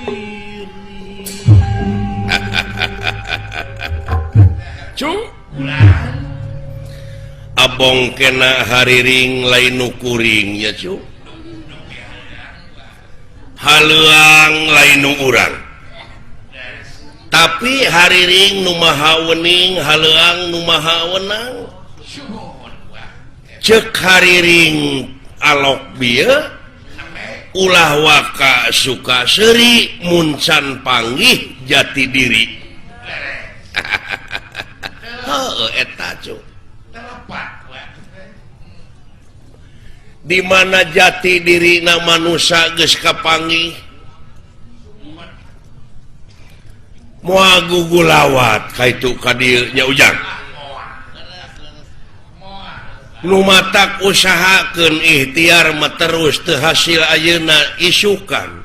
Diri. Cu abong kena hariring lain nu kuring ya cu, haleuang lain nu urang, tapi hariring nu maha wening, haleuang nu maha wenang. Cek hariring alok bieu, ulah waka suka seuri mun can panggih jati diri. Heuh, eta cu. Di mana jati diri na manusia geus kapanggih, moal gugulawat ka itu ka dieu nya, Ujang. Nu matak usahakeun ikhtiar mah terus, teu hasil ayeuna, isukan.